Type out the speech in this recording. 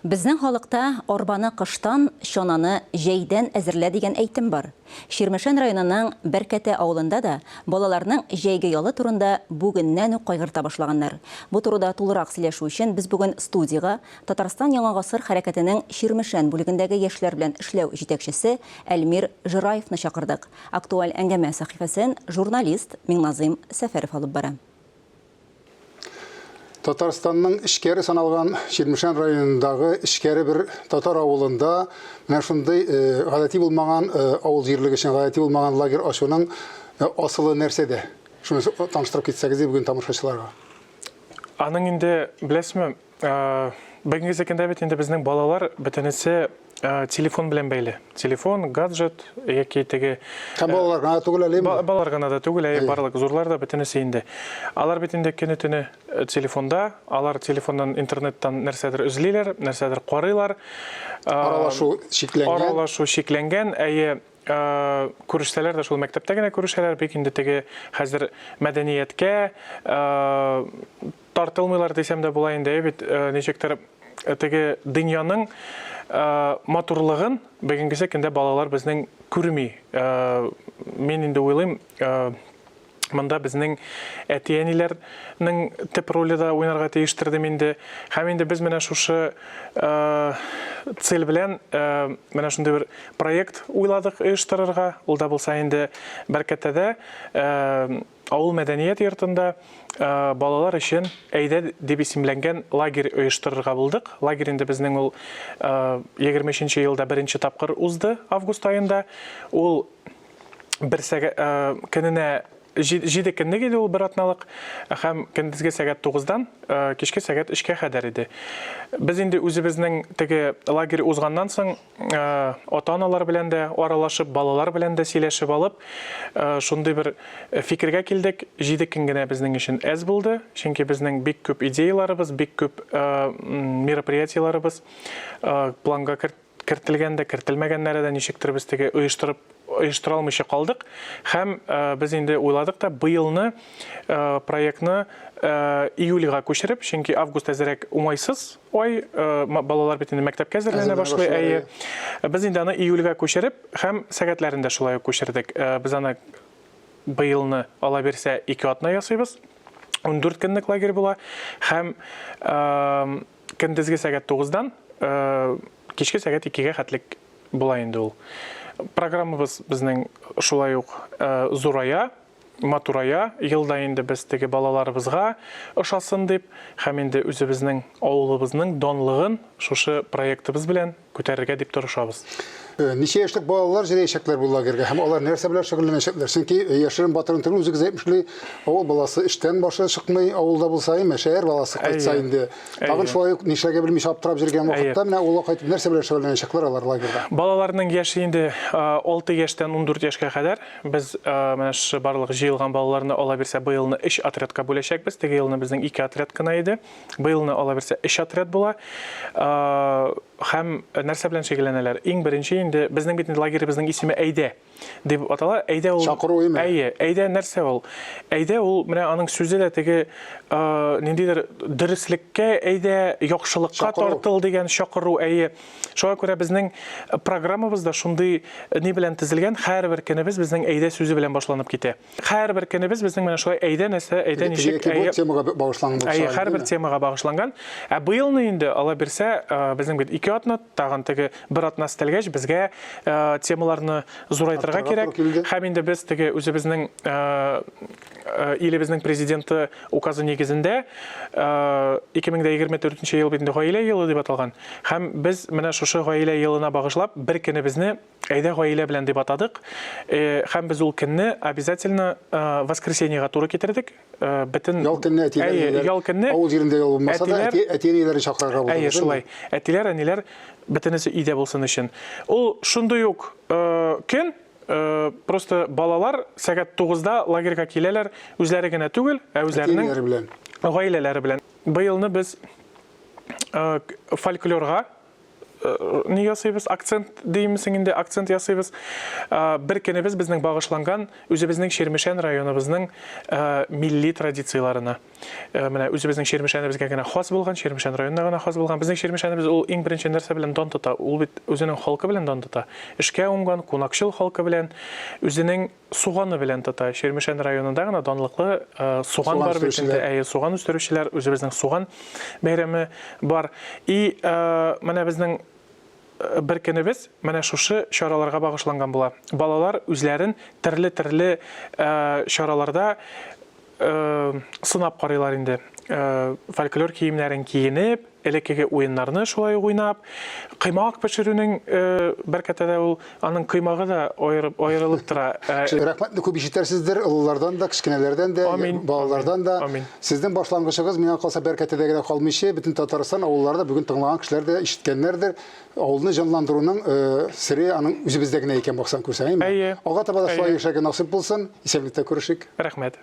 Безнең халыкта арбаны кыштан, чананы җәйдән әзерлә дигән әйтем бар. Чирмешән районының Бәркәтә авылында да балаларның җәйге ялы турында бүгеннән үк кайгырта башлаганнар. Бу турыда тулырак сөйләшү өчен без бүген студиягә Татарстан Яңа гасыр хәрәкәтенең Чирмешән бүлегендәге яшьләр белән эшләү җитәкчесе Әлмир Жораевны чакырдык. Актуаль әңгәмә сәхифәсен журналист Миңназыйм Сәфәров алып бара. Татарстанның эчкәре саналган Чирмешән районындагы эчкәре бер татар авылында менә шундый э, гадәти булмаган э, авыл җирлеге өчен гадәти булмаган лагерь ачуның э, асылы нәрсәдә? Шуны таныштырып китсәгез бүген тамашачыларга. Аның инде, беләсезме, Бүгенге көндә бит инде безнең балалар бөтенесе телефон белән бәйле. Телефон, гаджет яки теге Һәм балалар гына түгел әле. Балалар гына да түгел, әйе, барлык зурлар да бөтенесе инде. Алар бит инде көне-төне телефонда, алар телефоннан, интернеттан нәрсәдер эзлиләр, нәрсәдер карыйлар. Аралашу чикләнгән. Аралашу чикләнгән, әйе. Күрешсәләр дә шул мәктәптә генә күрешәләр, бик инде теге хәзер мәдәнияткә тартылмыйлар дисәм дә була инде, бит ничектер теге дөньяның матурлыгын бүгенгесе көндә балалар безнең күрми. Мин инде уйлыйм, монда безнең әти-әниләрнең төп роле дә уйнарга тиештер дим инде. Һәм инде без менә шушы цель белән менә шундый бер проект уйладык оештырырга. Ул да булса инде Бәркәтәдә авыл мәдәният йортында балалар өчен Әйдә дип исемләнгән лагерь оештырырга булдык. Лагерь инде безнең ул 23 елда беренче тапкыр узды август аенда. Ул бер сәгать көненә җиде көнлек иде ул бер атналык һәм көндезге сәгать тугыздан кичке сәгать өчкә кадәр иде. Без инде үзебезнең теге лагерь узганнан соң ата-аналар белән дә аралашып, балалар белән дә сөйләшеп алып, шундый бер фикергә килдек. Җиде көн генә безнең өчен әз булды, чөнки безнең бик күп идеяларыбыз, бик күп мероприятиеларыбыз планга кертелгән дә, кертелмәгәннәре дә ничектер без теге оештырып оештыра алмыйча калдык. Һәм без инде уйладык та быелны проектны июльгә күчереп, чөнки август әзерәк уңайсыз ай, балалар бит инде мәктәпкә әзерләнә башлый, әйе. Без инде аны июльгә күчереп һәм сәгатьләрен дә шулай ук күчердек. Без аны быелны ала бирсә 2 атна ясыйбыз. 14 көнлек лагерь була һәм көндезге сәгать 9-дан кичке сәгать 2-гә хәтлек була инде ул. Программабыз безнең шулай ук зурая, матурая. Елда инде без теге балаларыбызга ошасын дип һәм инде үзебезнең авылыбызның данлыгын шушы проектыбыз белән күтәрергә дип тырышабыз. Э, ничә яшьлек балалар җөрәячәкләр бу лагерьга һәм алар нәрсә белән шөгыльләнәчәкләр? Чөнки э, яшерен батырын түгел, үзегез әйтмешли, авыл баласы эштән башы чыкмый, авылда булса, әмма шәһәр баласы кайтса инде. Тагын шулай ук нишләргә белмичә аптырап йөргән вакытта менә авылга кайтып нәрсә белән шөгыльләнәчәкләр алар лагерьда? Балаларның яше инде 6 э, яшьтән 14 яшькә кадәр. Без менә шушы барлык җыелган балаларны ала бирсә, быелны 3 отрядка бүләчәкбез. Теге елны безнең 2 отряд кына иде. Быелны ала бирсә өч отряд була. Һәм нәрсә белән шөгыльләнәләр? Иң беренче инде безнең бит инде лагеребезнең исеме Әйдә дип атала. Әйдә ул Чакыру име? Әйе, әйдә нәрсә ул? Әйдә ул менә аның сүзе дә теге ниндидер дөреслеккә әйдә, яхшылыкка тартыл дигән чакыру, әйе. Шуңа күрә безнең программабыз да шундый ни белән төзелгән, һәрбер көнебез безнең әйдә сүзе белән башланып китә. Һәрбер көнебез безнең менә шулай әйдә нәрсә, әйдә ничек, әйе. Темага багышланган булса. Әйе, һәрбер темага багышланган. Ә быелны инде ала бирсә, безнең бит ике атна, тагын теге бер атна өстәлгәч, безгә темаларны зурайтырга кирәк. Һәм инде без теге үзебезнең илебезнең президенты указы нигезендә 2024 ел бит инде гаилә елы дип аталган. Һәм без менә шушы гаилә елына багышлап бер көнебезне Әйдә гаилә белән дип атадык. Э, һәм без ул көнне обязательно э, воскресеньега туры китердек. Э, бөтен ял көнне әтиләр, әниләр, ял көнне авыл җирендә ял булмаса да әти-әниләрен чакырырга булды. Әйе, шулай. Әтиләр, әниләр бөтенесе өйдә булсын өчен. Ул шундый ук көн, просто балалар сәгать 9-да лагерьга киләләр, үзләре генә түгел, ә ни ясыйбыз, акцент димсең инде, акцент ясыйбыз. Бер көнебез безнең багышланган үзебезнең Чирмешән районыбызның милли традицияләренә. Менә үзебезнең Чирмешәнебезгә генә хас булган, Чирмешән районына гына хас булган. Безнең Чирмешәнебез ул иң беренче нәрсә белән дан тота? Ул бит үзенең халкы белән дан тота. Эшкә уңган, кунакчыл халкы белән, үзенең суганы белән тота. Чирмешән районында гына данлыклы суган бар бит инде. Әйе, суган үстерүчеләр, үзебезнең суган бәйрәме бар. И менә безнең бер көнебез менә шушы чараларга багышланган була. Балалар үзләрен төрле-төрле чараларда сынап карыйлар инде. Фольклор киемнәрен киенеп, элеккеге уеннарны шулай ук уйнап, коймак пешерүнең бәркәтә дә ул, аның коймагы да аерып, аерылып тора. Рәхмәтне күп ишетәрсездер, олылардан да, кечкенәләрдән дә, Амин. балалардан да. Амин. Сезнең башлангычыгыз, миңа калса, Бәркәтәдә генә калмыйча, бөтен Татарстан авылларында бүген тыңлаган кешеләр дә ишеткәннәрдер. Авылны җанландыруның сере аның үзебездә генә икән, баксаң күрсәң, әйме? Әйе. Алга таба да шулай яшәргә насыйп булсын. Исәнлектә күрешик. Рәхмәт.